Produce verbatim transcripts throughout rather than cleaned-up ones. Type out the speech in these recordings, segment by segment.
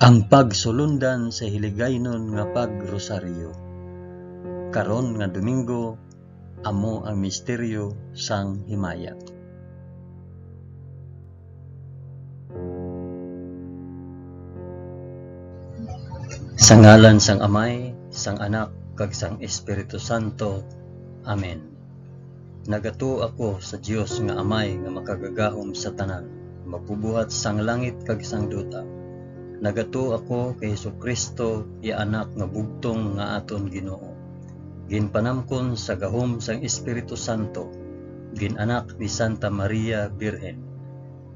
Ang pagsulundan sa hiligaynon nga pagrosaryo. Karon nga Domingo, amo ang misteryo sang himaya. Sa ngalan sang Amay, sang Anak, kag sang Espiritu Santo. Amen. Nagatuo ako sa Dios nga Amay nga makagagahom sa tanan, magbubuhat sang langit kag sang duta. Nagatuo ako kay Jesu-Cristo, iya Anak nga bugtong nga aton Ginoo. Ginpanamkon sa gahom sang Espiritu Santo, gin-anak ni Santa Maria Birhen,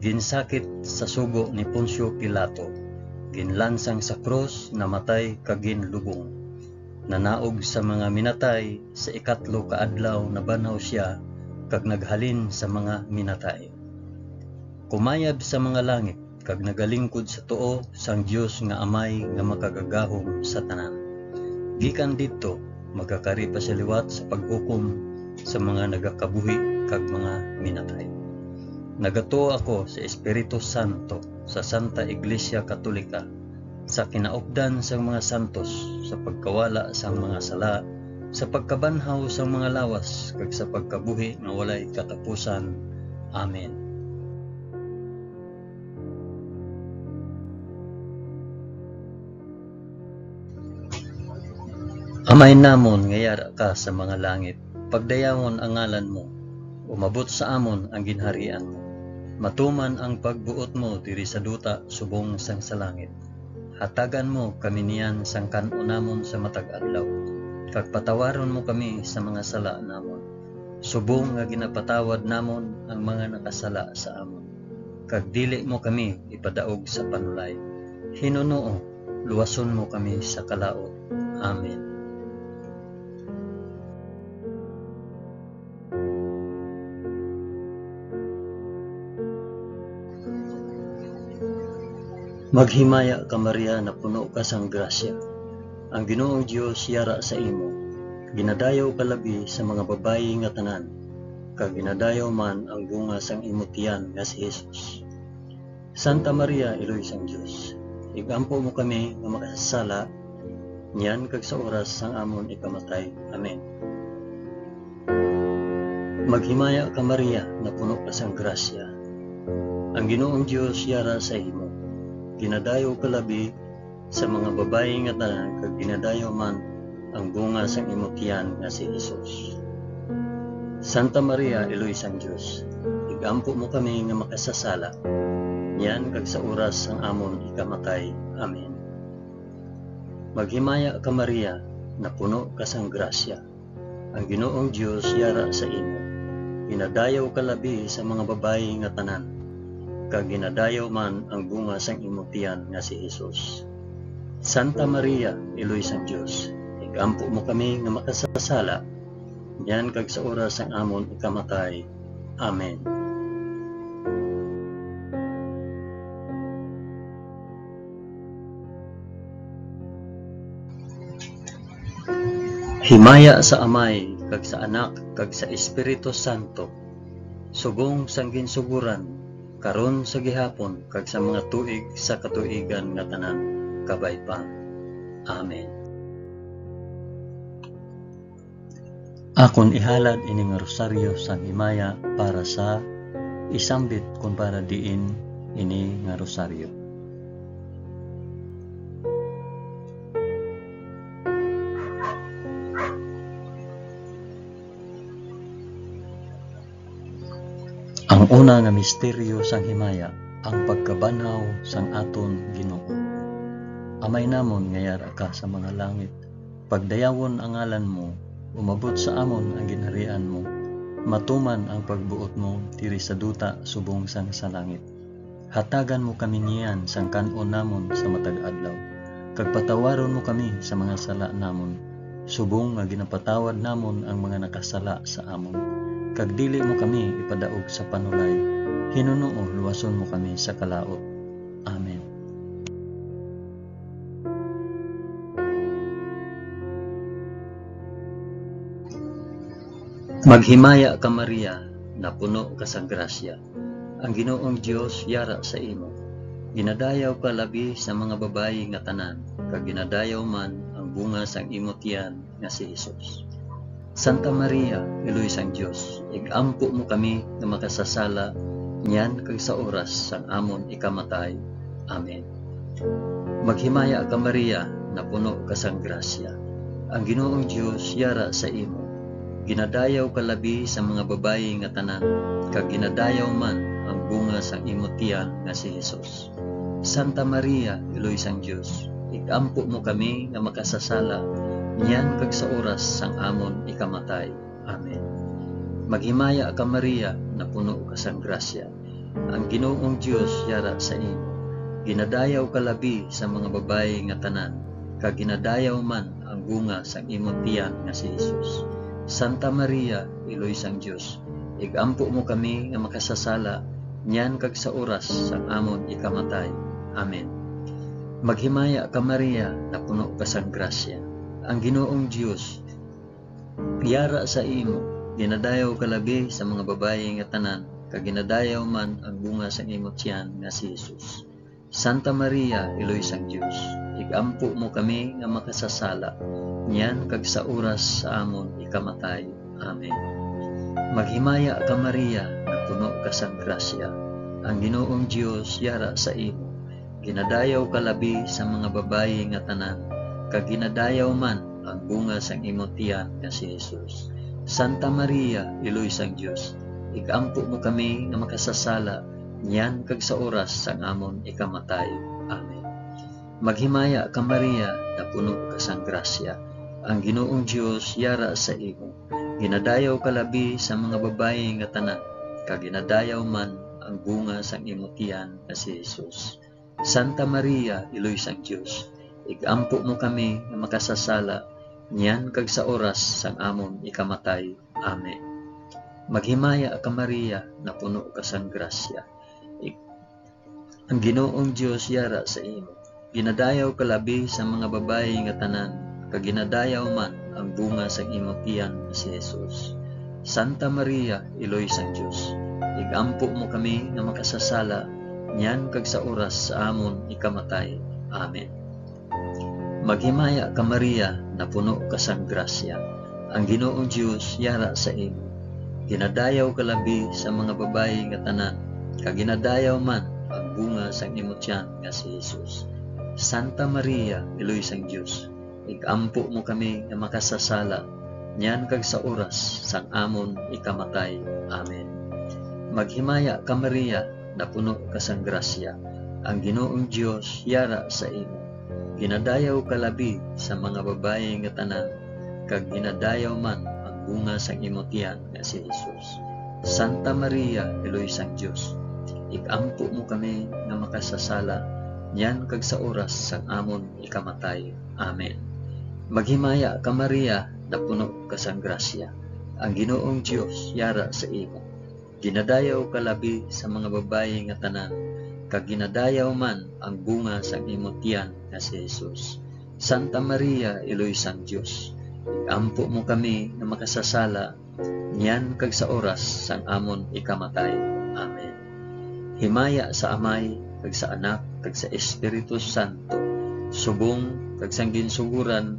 ginsakit sa sugo ni Poncio Pilato, ginlansang sa krus, namatay kag ginlubong. Nanaog sa mga minatay, sa ikatlo ka adlaw nabanhaw sia, kag naghalin sa mga minatay. Kumayab sa mga langit, kag nagalingkod sa tuo sang Dios nga Amay nga makagagahom sa tanan. Gikan didto, magakari pa sia liwat sa paghukom sa mga nagakabuhi kag mga minatay. Nagatuo ako sa Espiritu Santo, sa Santa Iglesia Katolika, sa kinaupdan sang mga santos, sa pagkawala sang mga sala, sa pagkabanhaw sang mga lawas, kag sa pagkabuhi nga walay katapusan. Amen. Amay namon nga yara ka sa mga langit, pagdayawon ang ngalan mo, umabot sa amon ang ginharian mo. Matuman ang pagbuot mo diri sa duta subong sang sa langit. Hatagan mo kami niyan sang kan-on namon sa matag adlaw, kag patawaron mo kami sa mga sala namon, subong nga ginapatawad namon ang mga nakasala sa amon. Kag dili mo kami ipadaog sa panulay. Hinunoo, luwason mo kami sa kalaut. Amen. Maghimaya ka, Maria, napuno ka sang grasya. Ang Ginoong Dios yara sa imo. Ginadayaw ka labi sa mga babayi nga tanan, kag ginadayaw man ang bunga sang imo tiyan nga si Jesus. Santa Maria, Iloy sang Dios, igampo mo kami nga makasasala, niyan kag sa oras sang amon ikamatay. Amen. Maghimaya ka, Maria, napuno ka sang grasya. Ang Ginoong Dios yara sa imo. Ginadayaw ka labi sa mga babayi nga tanan, kag ginadayaw man ang bunga sang imo tiyan nga si Jesus. Santa Maria, Iloy sang Dios, igampo mo kami nga makasasala, niyan kag sa oras sang amon ikamatay. Amen. Maghimaya ka, Maria, napuno ka sang grasya. Ang Ginoong Dios yara sa imo. Ginadayaw ka labi sa mga babayi nga tanan, kag ginadayaw man ang bunga sang imo tiyan nga si Jesus. Santa Maria, Iloy sang Dios, igampo mo kami nga makasasala, niyan kag sa oras sang amon ikamatay. Amen. Himaya sa Amay, kag sa Anak, kag sa Espiritu Santo, subong sang ginsugoran, karon, sa gihapon, kag sa mga tuig sa katuigan nga tanan. Kabay pa. Amen. Akon ihalad ini nga rosaryo sang himaya para sa isambit kon para diin ini nga rosaryo. Ang una nga misteryo sang himaya, ang pagkabanhaw sang aton Ginoo. Amay namon nga yara ka sa mga langit, pagdayawon ang ngalan mo, umabot sa amon ang ginharian mo, matuman ang pagbuot mo diri sa duta subong sang sa langit. Hatagan mo kami niyan sang kan-on namon sa matag adlaw, kag patawaron mo kami sa mga sala namon, subong nga ginapatawad namon ang mga nakasala sa amon, kag dili mo kami ipadaog sa panulay. Hinunoo, luwason mo kami sa kalaut. Amen. Maghimaya ka, Maria, napuno ka sang grasya. Ang Ginoong Dios yara sa imo. Ginadayaw ka labi sa mga babayi nga tanan, kag ginadayaw man ang bunga sang imo tiyan nga si Jesus. Santa Maria, Iloy sang Dios, ig-ampo mo kami nga makasasala niyan kag sa oras sang amon ikamatay. Amen. Maghimaya ka, Maria, napuno ka sang grasya. Ang Ginoong Dios yara sa imo. Ginadayaw ka labi sa mga babayi nga tanan, kag ginadayaw man ang bunga sang imo tiyan nga si Jesus. Santa Maria, Iloy sang Dios, ig-ampo mo kami nga makasasala, niyan kag sa oras sang amon ikamatay. Amen. Maghimaya ka, Maria, napuno ka sang grasya. Ang Ginoong Dios yara sa imo. Ginadayaw ka labi sa mga babayi nga tanan, kag ginadayaw man ang bunga sang imo tiyan nga si Jesus. Santa Maria, Iloy sang Dios, ig-ampo mo kami nga makasasala, niyan kag sa oras sang amon ikamatay. Amen. Maghimaya ka, Maria, napuno ka sang grasya. Ang Ginoong Dios yara sa imo. Ginadayaw ka labi sa mga babayi nga tanan, kag ginadayaw man ang bunga sang imo tiyan nga si Jesus. Santa Maria, Iloy sang Dios, ig-ampo mo kami nga makasasala, niyan kag sa oras sa amon ikamatay. Amen. Maghimaya ka, Maria, napuno ka sang grasya. Ang Ginoong Dios yara sa imo. Ginadayaw ka labi sa mga babayi nga tanan, kag ginadayaw man ang bunga sang imo tiyan nga si Jesus. Santa Maria, Iloy sang Dios, ig-ampo mo kami nga makasasala, niyan kag sa oras sang amon ikamatay. Amen. Maghimaya ka, Maria, napuno ka sang grasya. Ang Ginoong Dios yara sa imo. Ginadayaw ka labi sa mga babayi nga tanan, kag ginadayaw man ang bunga sang imo tiyan nga si Jesus. Santa Maria, Iloy sang Dios, ig-ampo mo kami nga makasasala, niyan kag sa oras sang amon ikamatay. Amen. Maghimaya ka, Maria, napuno ka sang grasya. Ig-, ang Ginoong Dios yara sa imo. Ginadayaw ka labi sa mga babayi nga tanan, kag ginadayaw man ang bunga sang imo tiyan nga si Jesus. Santa Maria, Iloy sang Dios, ig-ampo mo kami nga makasasala, niyan kag sa oras sa amon ikamatay. Amen. Maghimaya ka, Maria, napuno ka sang grasya. Ang Ginoong Dios yara sa imo. Ginadayaw ka labi sa mga babayi nga tanan, kag ginadayaw man ang bunga sang imo tiyan nga si Jesus. Santa Maria, Iloy sang Dios, ig-ampo mo kami nga makasasala, niyan kag sa oras sang amon ikamatay. Amen. Maghimaya ka, Maria, napuno ka sang grasya. Ang Ginoong Dios yara sa imo. Ginadayaw ka labi sa mga babayi nga tanan, kag ginadayaw man ang bunga sang imo tiyan nga si Jesus. Santa Maria, Iloy sang Dios, ig-ampo mo kami nga makasasala, niyan kag sa oras sang amon ikamatay. Amen. Maghimaya ka, Maria, napuno ka sang grasya. Ang Ginoong Dios yara sa imo. Ginadayaw ka labi sa mga babayi nga tanan, kag ginadayaw man ang bunga sang imo tiyan nga si Jesus. Santa Maria, Iloy sang Dios, ig-ampo mo kami nga makasasala, niyan kag sa oras sang amon ikamatay. Amen. Himaya sa Amay, kag sa Anak, kag sa Espiritu Santo, subong kag sang ginsugoran,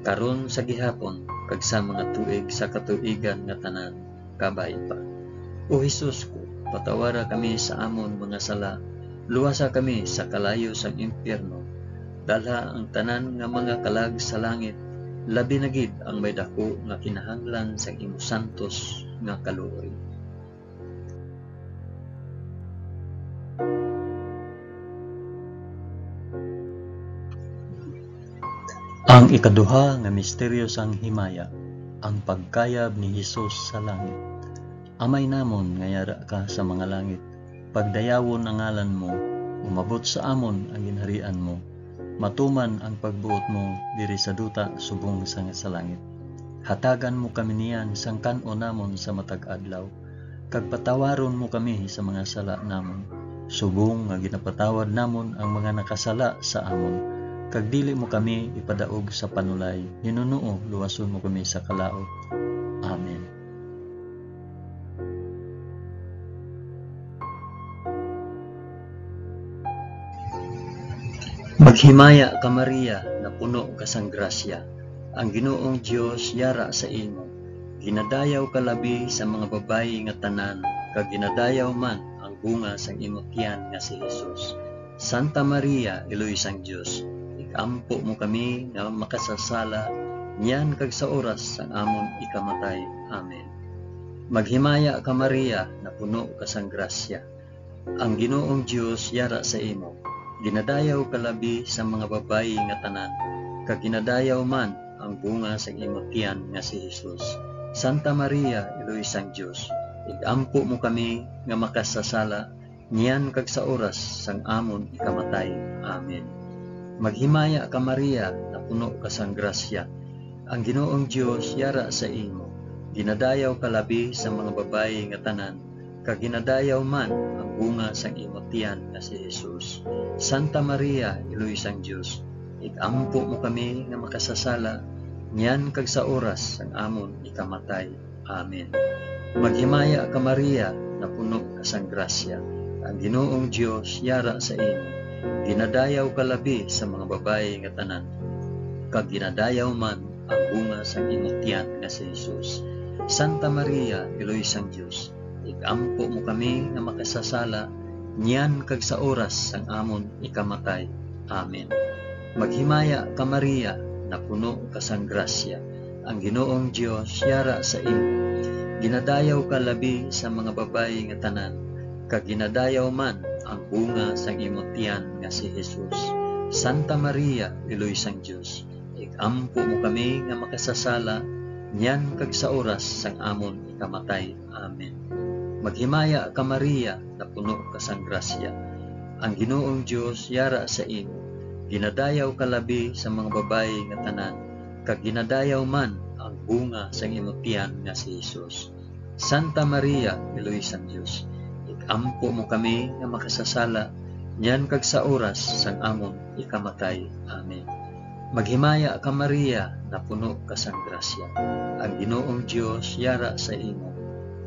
karon, sa gihapon, kag sa mga tuig sa katuigan nga tanan. Kabay pa. O Jesus ko, patawara kami sa amon mga sala, luwasa kami sa kalayo sang impyerno, dalha ang tanan nga mga kalag sa langit, labi na gid ang may daku nga kinahanglan sang imo santos nga kaluoy. Ang ikaduha nga misteryo sang himaya, ang pagkayab ni Jesus sa langit. Amay namon nga yara ka sa mga langit, pagdayawon ang ngalan mo, umabot sa amon ang ginharian mo, matuman ang pagbuot mo diri sa duta subong sang sa langit. Hatagan mo kami niyan sang kan-on namon sa matag adlaw, kag patawaron mo kami sa mga sala namon, subong nga ginapatawad namon ang mga nakasala sa amon, kag dili mo kami ipadaog sa panulay, hinunoo luwason mo kami sa kalaut. Amen. Maghimaya ka, Maria, nga puno ka sang grasya, ang Ginoong Dios yara sa imo. Ginadayaw ka labi sa mga babayi nga tanan, kag ginadayaw man ang bunga sang imo tiyan nga si Jesus. Santa Maria, Iloy sang Dios, ig-ampo mo kami nga makasasala, niyan kag sa oras sang amon ikamatay. Amen. Maghimaya ka, Maria, nga puno ka sang grasya, ang Ginoong Dios yara sa imo. Ginadayaw ka labi sa mga babayi nga tanan, kag ginadayaw man ang bunga sang imo tiyan nga si Jesus. Santa Maria, Iloy sang Dios, ig-ampo mo kami nga makasasala, niyan kag sa oras sang amon ikamatay. Amen. Maghimaya ka, Maria, nga puno ka sang grasya, ang Ginoong Dios yara sa imo. Ginadayaw ka labi sa mga babayi nga tanan, kag ginadayaw man ang bunga sang imo tiyan nga si Jesus. Santa Maria, Iloy sang Dios, ig-ampo mo kami nga makasasala, niyan kag sa oras sang amon ikamatay. Amen. Maghimaya ka, Maria, nga puno ka sang grasya, ang Ginoong Dios yara sa imo. Ginadayaw ka labi sa mga babayi nga tanan, kag ginadayaw man ang bunga sang imo tiyan nga si Jesus. Santa Maria, Iloy sang Dios, ig-ampo mo kami nga makasasala, niyan kag sa oras sang amon ikamatay. Amen. Maghimaya ka, Maria, nga puno ka sang grasya, ang Ginoong Dios yara sa imo. Ginadayaw ka labi sa mga babayi nga tanan, kag ginadayaw man ang bunga sang imo tiyan nga si Jesus. Santa Maria, Iloy sang Dios, ig-ampo mo kami nga makasasala, niyan kag sa oras sang amon ikamatay. Amen. Maghimaya ka, Maria, nga puno ka sang grasya, ang Ginoong Dios yara sa imo. Ginadayaw ka labi sa mga babayi nga tanan, kag ginadayaw man ang bunga sang imo tiyan nga si Jesus. Santa Maria, Iloy sang Dios, ig-ampo mo kami nga makasasala, niyan kag sa oras sang amon ikamatay. Amen. Maghimaya ka, Maria, nga puno ka sang grasya, ang Ginoong Dios yara sa imo.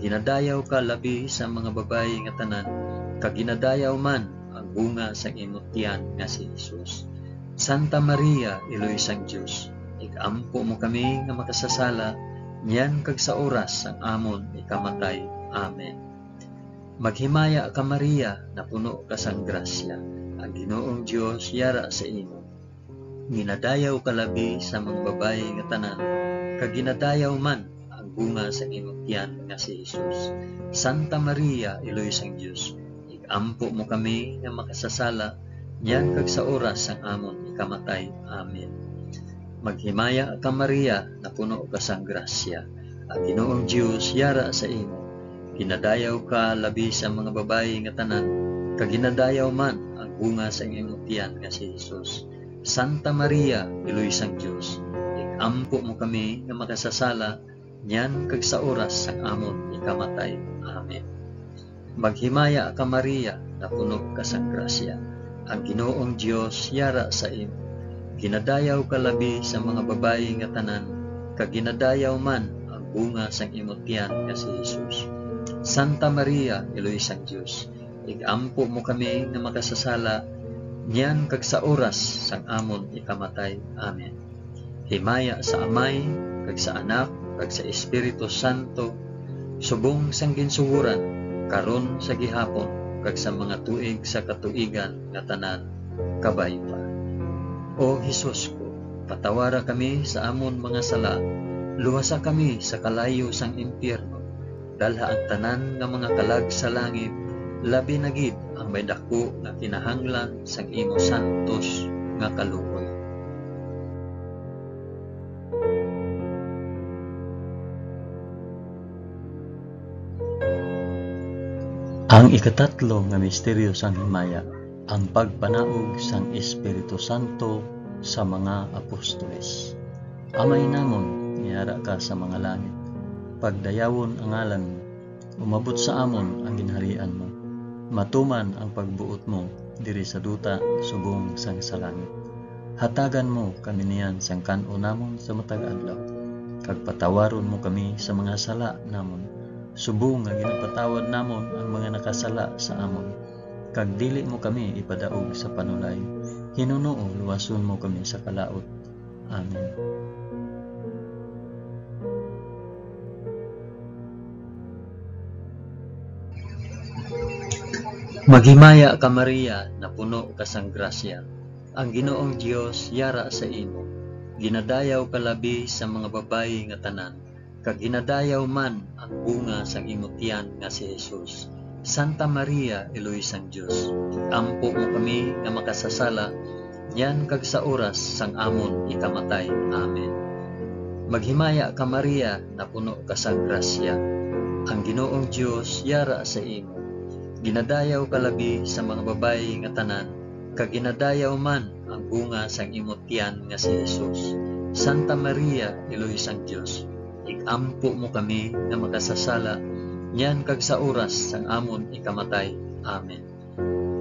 Ginadayaw ka labi sa mga babayi nga tanan, kag ginadayaw man ang bunga sang imo tiyan nga si Jesus. Santa Maria, Iloy sang Dios, ig-ampo mo kami nga makasasala, niyan kag sa oras sang amon ikamatay. Amen. Maghimaya ka, Maria, nga puno ka sang grasya, ang Ginoong Dios yara sa imo. Ginadayaw ka labi sa mga babayi nga tanan, kag ginadayaw man ang bunga sang imo tiyan nga si Jesus. Santa Maria, Iloy sang Dios, ig-ampo mo kami nga makasasala, niyan kag sa oras sang amon ikamatay. Amen. Maghimaya ka, Maria, nga puno ka sang grasya, ang Ginoong Dios yara sa imo. Ginadayaw ka labi sa mga babayi nga tanan, kag ginadayaw man ang bunga sang imo tiyan nga si Jesus. Santa Maria, Iloy sang Dios, ig-ampo mo kami nga makasasala, niyan kag sa oras sang amon ikamatay. Amen. Maghimaya ka, Maria, nga puno ka sang grasya, ang Ginoong Dios yara sa imo. Ginadayaw ka labi sa mga babayi nga tanan, kag ginadayaw man ang bunga sang imo tiyan nga si Jesus. Santa Maria, Iloy sang Dios, ig-ampo mo kami nga makasasala, niyan kag sa oras sang amon ikamatay. Amen. Himaya sa Amay, kag sa Anak, kag sa Espiritu Santo, subong sang ginsugoran, karon, sa gihapon, kag sa mga tuig sa katuigan nga tanan. Kabay pa. O Jesus ko, patawara kami sa amon mga sala, luwasa kami sa kalayo sang impyerno, dalha ang tanan nga mga kalag sa langit, labi na gid ang may daku nga kinahanglan sang imo santos nga kaluoy. Ang ikatatlo nga misteryo sang himaya, ang pagpanaog sang Espiritu Santo sa mga apostoles. Amay namon, nga yara ka sa mga langit, pagdayawon ang ngalan mo, umabot sa amon ang ginharian mo, matuman ang pagbuot mo diri sa duta subong sang sa langit. Hatagan mo kami niyan sang kan-o namon sa matag adlaw, kag patawaron mo kami sa mga sala namon, subong nga ginapatawad namon ang mga nakasala sa amon, kag dili mo kami ipadaog sa panulay, Hinunoo, luwason mo kami sa kalaut. Amen. Maghimaya ka, Maria, napuno ka sang grasya. Ang Ginoong Dios yara sa imo. Ginadayaw ka labi sa mga babayi nga tanan, kag ginadayaw man ang bunga sang imo tiyan nga si Jesus. Santa Maria, Iloy sang Dios, ampo mo kami nga makasasala, niyan kag sa oras sang amon ikamatay. Amen. Maghimaya ka, Maria, napuno ka sang grasya. Ang Ginoong Dios yara sa imo. Ginadayaw ka labi sa mga babayi nga tanan, kag ginadayaw man ang bunga sang imo tiyan nga si Jesus. Santa Maria, Iloy sang Dios, ig-ampo mo kami nga makasasala, niyan kag sa oras sang amon ikamatay. Amen.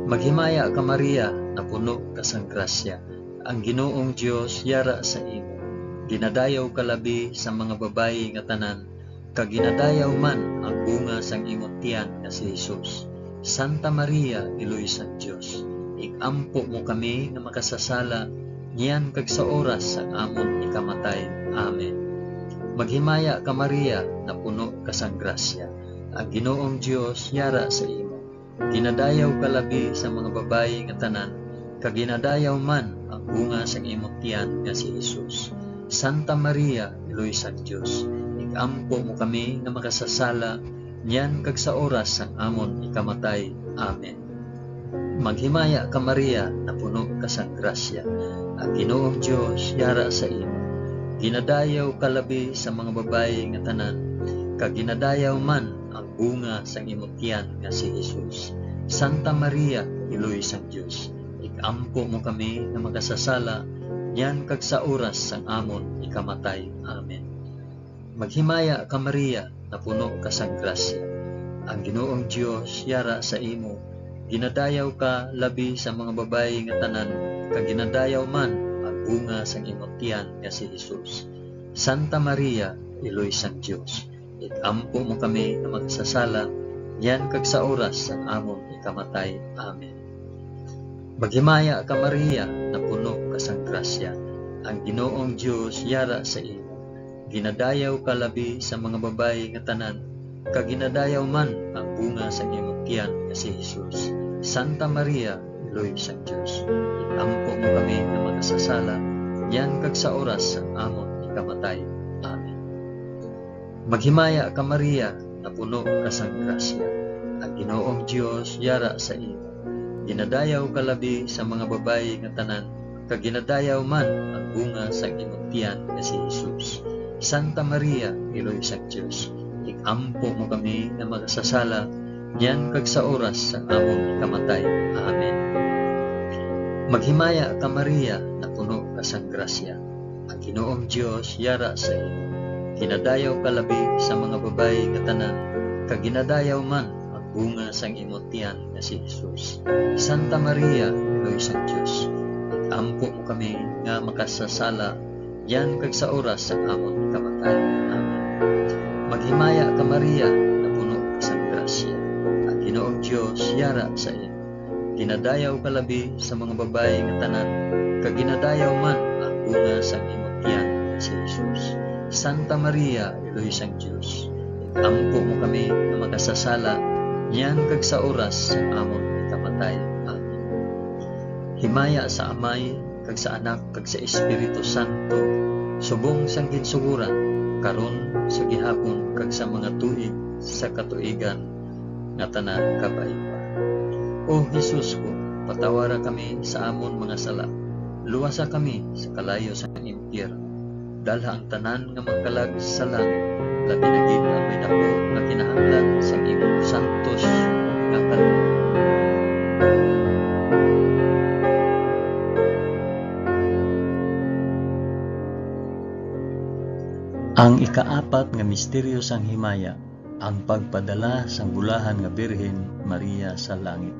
Maghimaya ka, Maria, napuno ka sang grasya. Ang Ginoong Dios yara sa imo. Ginadayaw ka labi sa mga babayi nga tanan, kag ginadayaw man ang bunga sang imo tiyan nga si Jesus. Santa Maria, Iloy sang Dios, ig-ampo mo kami nga makasasala, niyan kag sa oras sang amon ikamatay. Amen. Maghimaya ka, Maria, napuno ka sang grasya. Ang Ginoong Dios yara sa imo. Ginadayaw ka labi sa mga babayi nga tanan, kag ginadayaw man ang bunga sang imo tiyan nga si Jesus. Santa Maria, Iloy sang Dios, ig-ampo mo kami nga makasasala, niyan kag sa oras sang amon ikamatay. Amen. Maghimaya ka, Maria, napuno ka sang grasya. Ang Ginoong Dios yara sa imo. Ginadayaw ka labi sa mga babayi nga tanan, kag ginadayaw man ang bunga sang imo tiyan nga si Jesus. Santa Maria, Iloy sang Dios, ig-ampo mo kami nga makasasala, niyan kag sa oras sang amon ikamatay. Amen. Maghimaya ka, Maria, napuno ka sang grasya. Ang Ginoong Dios yara sa imo. Ginadayaw ka labi sa mga babayi nga tanan, kag ginadayaw man ang bunga sang imo tiyan nga si Jesus. Santa Maria, Iloy sang Dios, ig-ampo mo kami nga makasasala, niyan kag sa oras sang amon ikamatay. Amen. Maghimaya ka, Maria, napuno ka sang grasya. Ang Ginoong Dios yara sa imo. Ginadayaw ka labi sa mga babayi nga tanan, kag ginadayaw man ang bunga sang imo tiyan nga si Jesus. Santa Maria, Iloy sang Dios, ig-ampo mo kami nga makasasala, niyan kag sa oras sang amon ikamatay. Amen. Maghimaya ka, Maria, napuno ka sang grasya. Ang Ginoong Dios yara sa imo. Ginadayaw ka labi sa mga babayi nga tanan, kag ginadayaw man ang bunga sang imo tiyan nga si Jesus. Santa Maria, Iloy sang Dios, ig-ampo mo kami nga makasasala, niyan kag sa oras sang amon kamatay. Amen. Maghimaya ka, Maria, napuno ka sang grasya. Ang Ginoong Dios yara sa imo. Ginadayaw ka labi sa mga babayi nga tanan, kag ginadayaw man ang bunga sang imo tiyan nga si Jesus. Santa Maria, Iloy sang Dios, ig-ampo mo kami nga makasasala, niyan kag sa oras sang amon kamatay. Amen. Maghimaya ka, Maria, napuno ka sang grasya. Ang Ginoong Dios yara sa imo. Ginadayaw ka labi sa mga babayi nga tanan, kag ginadayaw man ang bunga sang imo tiyan nga si Jesus. Santa Maria, Iloy sang Dios, ig-ampo mo kami nga makasasala, niyan kag sa oras sang amon ikamatay. Amen. Himaya sa Amay, kag sa Anak, kag sa Espiritu Santo, subong sang ginsugoran, karon, sa gihapon, kag sa mga tuig sa katuigan nga tanan. Kabay pa. O Jesus ko, patawara kami sa amon mga sala, luwasa kami sa kalayo sang impyerno, dalha ang tanan nga magkalag sa langit, labi na gid ang may daku nga kinahanglan sang imong santos nga kalooban. Ang ikaapat nga misteryo sang himaya, ang pagpadala sang bulahan nga Birhen Maria sa langit.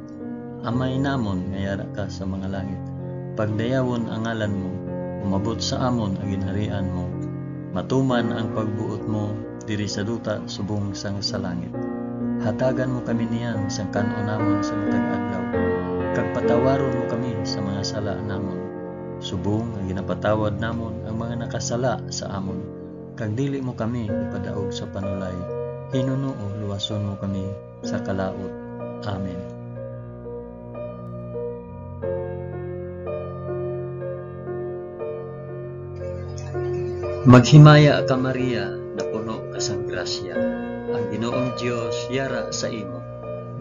Amay namon nga yara ka sa mga langit, pagdayawon ang ngalan mo, umabot sa amon ang ginharian mo, matuman ang pagbuot mo diri sa duta subong sang sa langit. Hatagan mo kami niyan sang kan-on namon sa matag adlaw, kag patawaron mo kami sa mga sala namon, subong nga ginapatawad namon ang mga nakasala sa amon, kag dili mo kami ipadaog sa panulay, hinunoo luwason mo kami sa kalaut. Amen. Maghimaya ka, Maria, napuno ka sang grasya. Ang Ginoong Dios yara sa imo.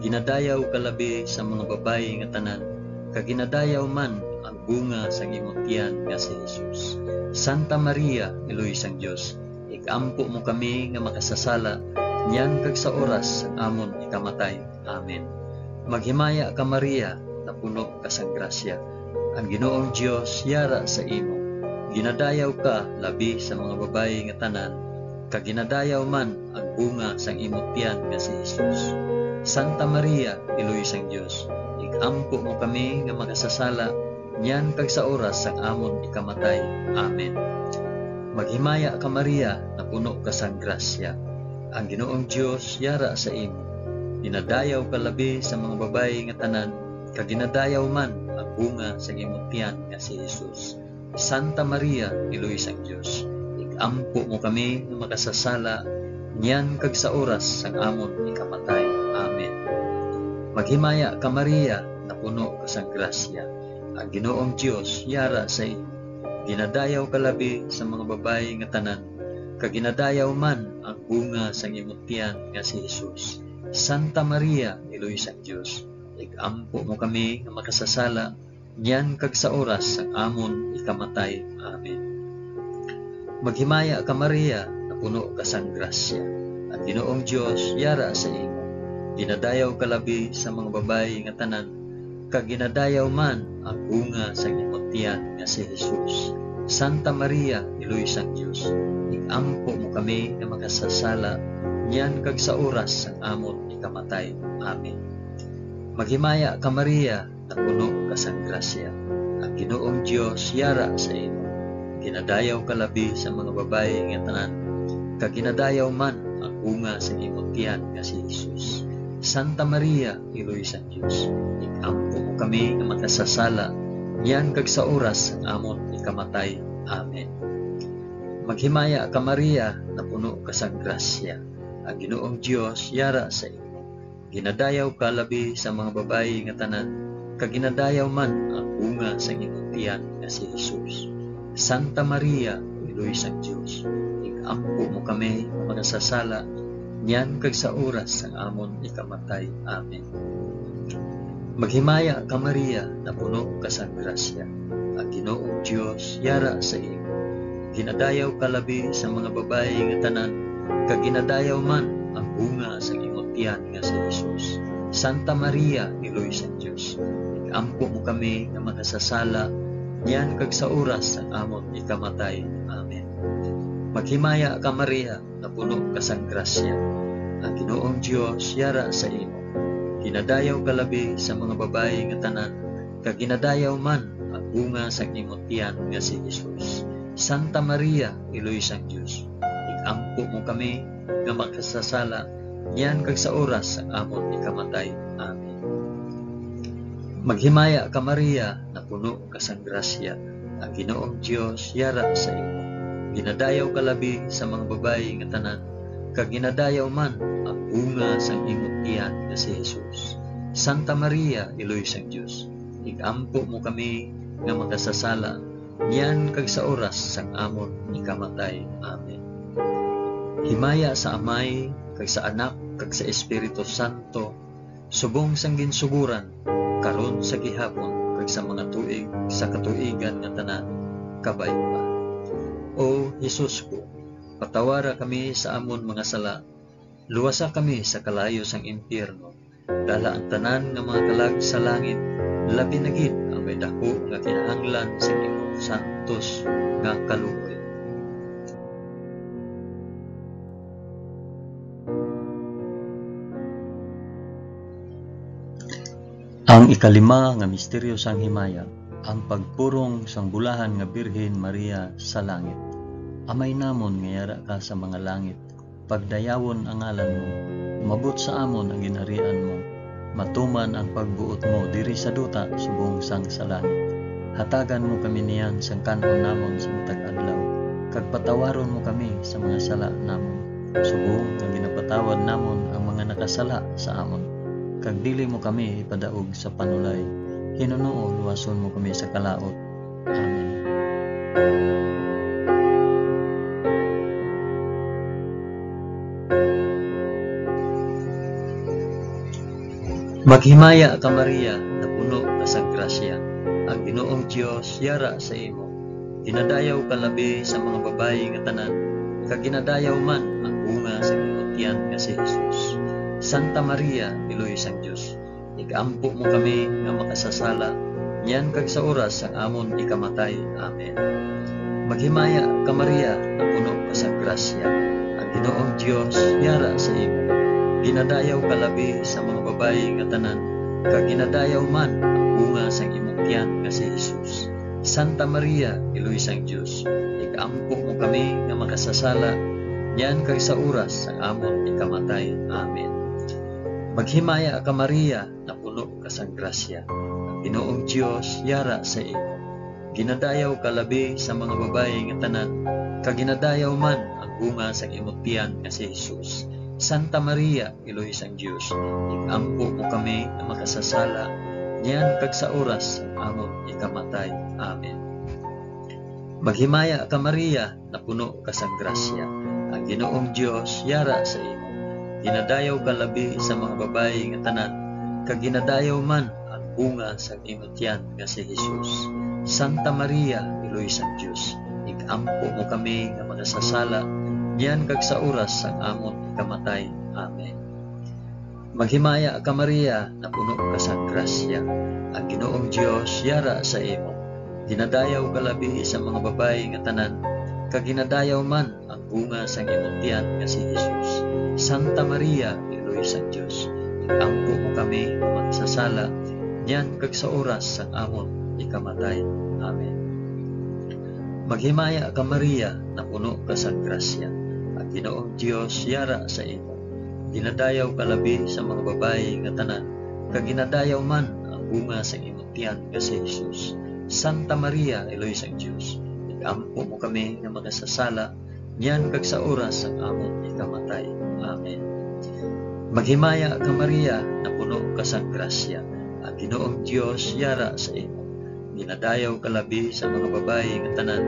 Ginadayaw ka labi sa mga babayi nga tanan, kag ginadayaw man ang bunga sang imo tiyan nga si Jesus. Santa Maria, Iloy sang Dios, ig-ampo mo kami nga makasasala, niyan kag sa oras sang amon ikamatay. Amen. Maghimaya ka, Maria, napuno ka sang grasya. Ang Ginoong Dios yara sa imo. Ginadayaw ka labi sa mga babayi nga tanan, kag ginadayaw man ang bunga sang imo tiyan nga si Jesus. Santa Maria, Iloy sang Dios, ig-ampo mo kami nga makasasala, niyan kag sa oras sang amon ikamatay. Amen. Maghimaya ka, Maria, napuno ka sang grasya. Ang Ginoong Dios yara sa imo. Ginadayaw ka labi sa mga babayi nga tanan, kag ginadayaw man ang bunga sang imo tiyan nga si Jesus. Santa Maria, Iloy sang Dios, ig-ampo mo kami nga makasasala, niyan kag sa oras sang amon ikamatay. Amen. Maghimaya ka, Maria, napuno ka sang grasya. Ang Ginoong Dios yara sa imo. Ginadayaw ka labi sa mga babayi nga tanan, kag ginadayaw man ang bunga sang imo tiyan nga si Jesus. Santa Maria, Iloy sang Dios, ig-ampo mo kami nga makasasala, niyan kag sa oras sang amon ikamatay. Amen. Maghimaya ka, Maria, napuno ka sang grasya. Ang Ginoong Dios yara sa imo. Ginadayaw ka labi sa mga babayi nga tanan, kag ginadayaw man ang bunga sang imo tiyan nga si Jesus. Santa Maria, Iloy sang Dios, ig-ampo mo kami nga makasasala, niyan kag sa oras sang amon ikamatay. Amen. Maghimaya ka, Maria, napuno ka sang grasya. Ang Ginoong Dios yara sa imo. Ginadayaw ka labi sa mga babayi nga tanan, kag ginadayaw man ang bunga sang imo tiyan nga si Jesus. Santa Maria, Iloy sang Dios, ig-ampo mo kami nga makasasala, niyan kag sa oras sang amon ikamatay. Amen. Maghimaya ka, Maria, napuno ka sang grasya. Ang Ginoong Dios yara sa imo. Ginadayaw ka labi sa mga babayi nga tanan, kag ginadayaw man ang bunga sang imong tiyan nga si Jesus. Santa Maria, Iloy sang Dios, ig-ampo mo kami nga makasasala, niyan kag sa oras sang amon ikamatay. Amen. Maghimaya ka, Maria, napuno ka sang grasya. Ang Ginoong Dios yara sa imo. Ginadayaw ka labi sa mga babayi nga tanan, kag ginadayaw man ang bunga sang imo tiyan nga si Jesus. Santa Maria, Iloy sang Dios, ig-ampo mo kami nga makasasala, niyan kag sa oras sang amon ikamatay. Amen. Maghimaya ka, Maria, napuno ka sang grasya. Ang Ginoong Dios yara sa imo. Ginadayaw ka labi sa mga babayi nga tanan, kag ginadayaw man ang bunga sang imo tiyan nga si Jesus. Santa Maria, Iloy sang Dios, ig-ampo mo kami nga makasasala, niyan kag sa oras sang amon ikamatay. Amen. Maghimaya ka, Maria, napuno ka sang grasya, ang Ginoong Dios yara sa imo. Ginadayaw ka labi sa mga babayi nga tanan, kag ginadayaw man ang bunga sang imo tiyan nga si Jesus. Santa Maria, Iloy sang Dios, ig-ampo mo kami nga makasasala, niyan kag sa oras sang amon ikamatay. Amen. Himaya sa Amay, kag sa Anak, kag sa Espiritu Santo, subong sang ginsugoran, karon, sa gihapon, kag sa mga tuig sa katuigan nga tanan. Kabay pa. O Jesus ko, patawara kami sa amon mga sala, luwasa kami sa kalayo sang impyerno, dala ang tanan nga mga kalag sa langit, labi na gid ang may daku nga kinahanglan sang imong santos nga kaluoy. Ang ikalima nga misteryo sang himaya, ang pagpurong sang bulahan nga Birhen Maria sa langit. Amay namon nga yara ka sa mga langit, pagdayawon ang ngalan mo, umabot sa amon ang ginharian mo, matuman ang pagbuot mo diri sa duta subong sang sa langit. Hatagan mo kami niyan sang kan-on namon sa matag adlaw, kag patawaron mo kami sa mga sala namon, subong nga ginapatawad namon ang mga nakasala sa amon. Kag dili mo kami ipadaog sa panulay, hinunoo luwason mo kami sa kalaut. Amen. Maghimaya ka, Maria, nga puno ka sang grasya, ang Ginoong Dios yara sa imo. Ginadayaw ka labi sa mga babayi nga tanan, kag ginadayaw man ang bunga sa imong tiyan nga si Jesus. Santa Maria, Iloy sang Dios, igampo mo kami nga makasasala, niyan kag sa oras sang amon ikamatay. Amen. Maghimaya ka, Maria, nga puno ka sang grasya, ang Ginoong Dios yara sa imo. Ginadayaw ka labi sa mga babayi nga tanan, kag ginadayaw man ang bunga sang imong tiyan nga si Jesus. Santa Maria, Iloy sang Dios, igampo mo kami nga makasasala, niyan kag sa oras sang amon ikamatay. Amen. Maghimaya ka, Maria, nga puno ka sang grasya, ang Ginoong Dios yara sa imo. Ginadayaw ka labi sa mga babayi nga tanan, kag ginadayaw man ang bunga sang imong tiyan nga si Jesus. Santa Maria, Iloy sang Dios, igampo mo kami nga makasasala, niyan kag sa oras sang amon ikamatay. Amen. Maghimaya ka, Maria, napuno ka sang grasya. Ang Ginoong Dios yara sa imo. Ginadayaw ka labi sa mga babayi nga tanan, kag ginadayaw man ang bunga sang imo tiyan nga si Jesus. Santa Maria, Iloy sang Dios, igampo mo kami nga makasasala, niyan kag sa oras sang amon ikamatay. Amen. Maghimaya ka, Maria, napuno ka sang grasya. Ang Ginoong Dios yara sa imo. Ginadayaw ka labi sa mga babayi nga tanan, kag ginadayaw man ang bunga sang imong tiyan nga si Jesus. Santa Maria, Iloy sang Dios, igampo mo kami nga makasasala, niyan kag sa oras sang amon ikamatay. Amen. Maghimaya ka, Maria, napuno ka sang grasya. Ang Ginoong Dios yara sa imo. Ginadayaw ka labi sa mga babayi nga tanan, kag ginadayaw man ang bunga sang imong tiyan nga si Jesus. Santa Maria, Iloy sang Dios, igampo mo kami nga makasasala, niyan kag sa oras sang amon ikamatay. Amen. Maghimaya ka, Maria, napuno ka sang grasya. Ang Ginoong Dios yara sa imo. Ginadayaw ka labi sa mga babayi nga tanan,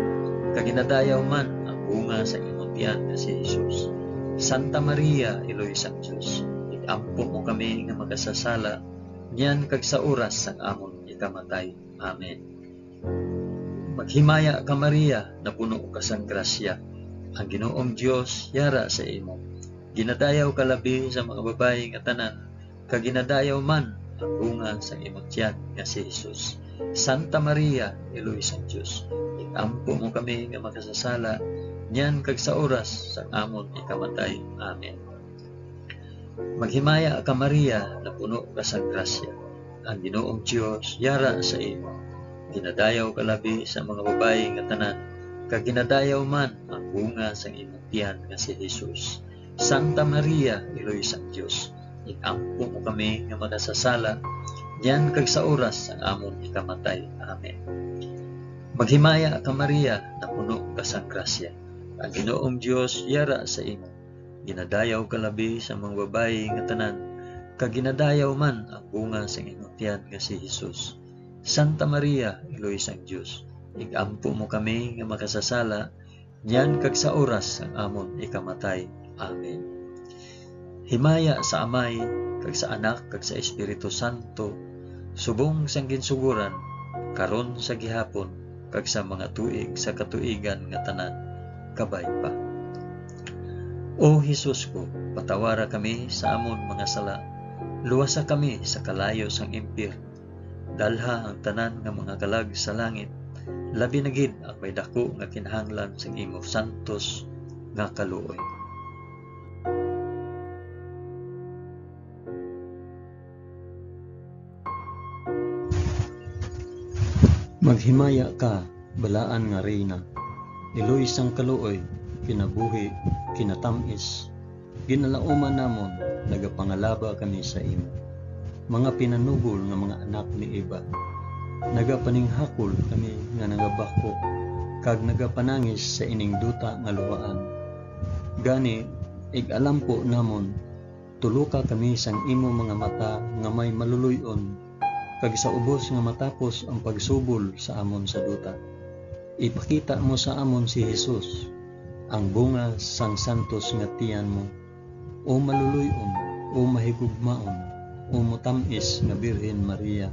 kag ginadayaw man ang bunga sa imong tiyan nga si Jesus. Santa Maria, Iloy sang Dios, igampo mo kami nga makasasala, niyan kag sa oras sang amon ikamatay. Amen. Maghimaya ka, Maria, napuno ka sang grasya. Ang Ginoong Dios yara sa imo. Ginadayaw ka labi sa mga babayi nga tanan, kag ginadayaw man ang bunga sang imong tiyan nga si Jesus. Santa Maria, Iloy sang Dios, igampo mo kami nga makasasala, niyan kag sa oras sang amon ikamatay. Amen. Maghimaya ka, Maria, napuno ka sang grasya. Ang Ginoong Dios yara sa imo. Ginadayaw ka labi sa mga babayi nga tanan, kag ginadayaw man ang bunga sang imong tiyan nga si Jesus. Santa Maria, Iloy sang Dios, igampo mo kami nga makasasala, niyan kag sa oras sang amon ikamatay. Amen. Maghimaya ka, Maria, napuno ka sang grasya. Ang Ginoong Dios yara sa imo. Ginadayaw ka labi sa mga babayi nga tanan, kag ginadayaw man ang bunga sang imong tiyan nga si Jesus. Santa Maria, Iloy sang Dios, igampo mo kami nga makasasala, niyan kag sa oras sang amon ikamatay. Amen. Himaya sa Amay, kag sa Anak, kag sa Espiritu Santo, subong sang ginsugoran, karon, sa gihapon, kag sa mga tuig sa katuigan nga tanan. Kabay pa. O Jesus ko, patawara kami sa amon mga sala, luwasa kami sa kalayo sang impyerno, dalha ang tanan nga mga kalag sa langit, labi na gid ang may daku nga kinahanglan sang imo santos nga kaluoy. Maghimaya ka, balaan nga Reyna, iloy sang kaluoy, kinabuhi, kinatam-is, ginalauman namon, nagapangalaba kami sa imo. Mga pinanugol nga mga anak ni Eva, Nagapaninghakol kami nga nagabakho kag nagapanangis sa ining duta nga luhaan. Gani, ig-alampo namon, tuloka kami sang imo mga mata nga may maluloy-on, kag sa ubos nga matapos ang pagsubol sa amon sa duta, ipakita mo sa amon si Jesus, ang bunga sang santos nga tiyan mo. O maluloy-on, o mahigugmaon, o matam-is nga Birhen Maria,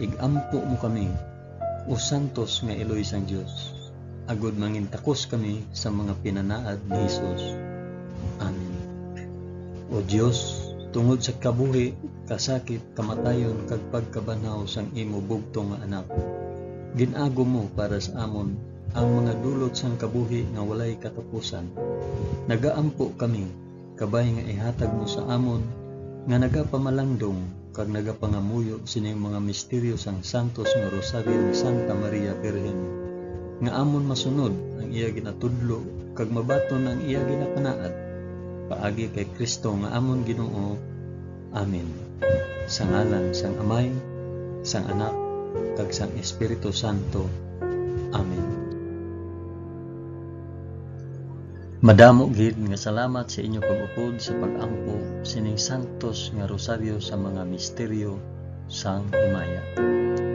ig-ampo mo kami, o santos nga iloy sang Dios, agod mangintakos kami sa mga pinanaad ni Jesus. Amen. O Dios, tungod sa kabuhi, kasakit, kamatayon, kag pagkabanhaw sang imo bugtong nga Anak, gin-agom mo para sa amon ang mga dulot sang kabuhi nga walay katapusan. Nagaampo kami, kabay nga ihatag mo sa amon nga nagapamalandong kag nagapangamuyo sining mga misteryo sang santos nga Rosaryo ni Santa Maria Birhen, nga amon masunod ang iya ginatudlo kag mabaton ang iya ginapanaad, paagi kay Cristo nga amon Ginoo. Amen. Sa ngalan sang Amay, sang Anak, kag sang Espiritu Santo. Amen. Madamo gid nga salamat sa inyo pag-upod sa pag-ampo sining santos nga rosaryo sa mga misteryo sang himaya.